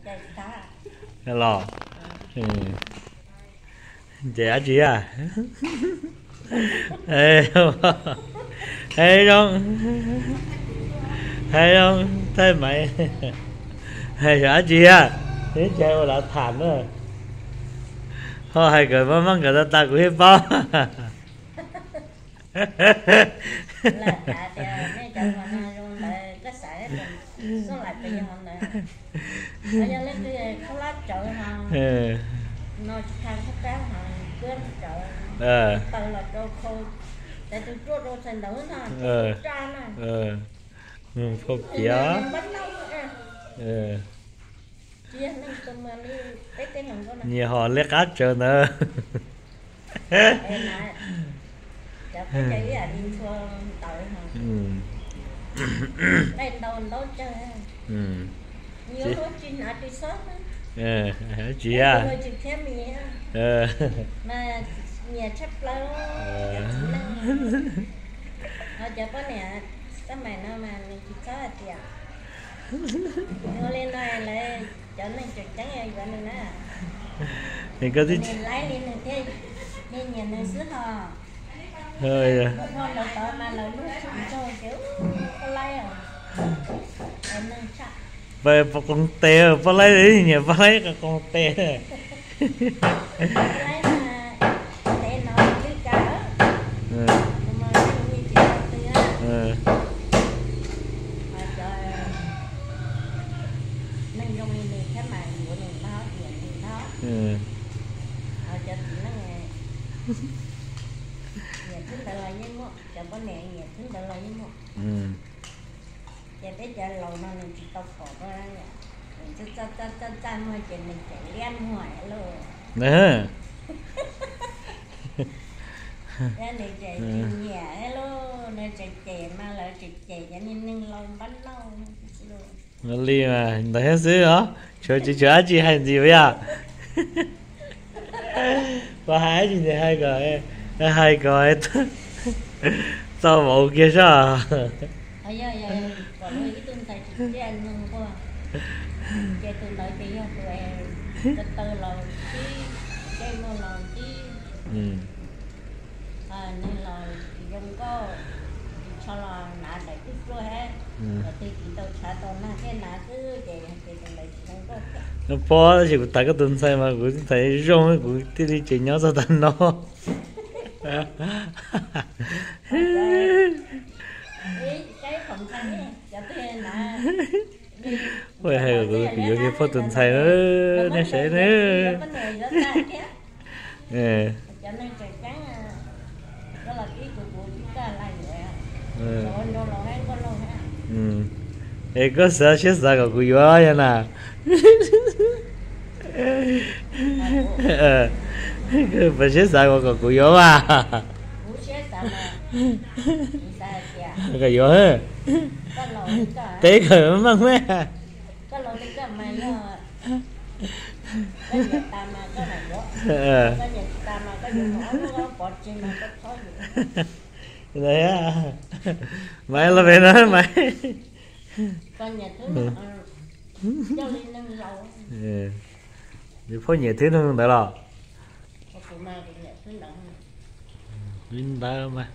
Los, ces dab tsi a? Hais zoo, hais zoo, thaij Maiv, hais dab tsi a? Teb chaws ua lav tham na. Ho hais kom maj maj nkawd tas tas kuv thiaj paub. Phauj piav, nyias ho liab qab tsawv ntawd. Tsis a, nyias tshaj plaws. Cov poj niam xab maim no mas nws tsis txhob hais tias, nws ua li no lawv cov neeg tseem ceeb yuav nws na. Nws laib li nws thiaj nyiam nyiam nws xwb ho. Poj laib os. Poj laib, poj laib nyiam poj laib qos qoos tes. Nyiam xwb ntawd los yeej muaj, cov poj niam nyiam xwb ntawd los yeej muaj. Ces peb cov laus no nws tsis tau pom, nws txaj txaj txaj muag ces nws tseem liab muag lauj. Nws tseem tsis nyiam lauj, nws tseem cem mas lawv tseem cem cov niag neeg laus npab nauj. Li mas ntawd thiab xwb os, tsis tshua dab tsi hais ntxiv yom. Puas hais dab tsi ntxiv, hais kom, hais kom txaus vauv kiag soj. Pob, tab sis kuv tas koj tus ntxhais mas kuv ntxhais zoo, kuv thiaj li tseem nyob txog tav no. Ua hais kom kuv yuav kiag Pob tus ntxhais na, nej saib na. Es koj xav siab xav kom kuv yuav yog na? Koj puas siab xav kom kom kuv yuav mas? Kom yuav, teb kom meej me. Maiv los pem no Maiv. Nws pheej nyiam thwb neeg ntawd los? Li ntawd mas.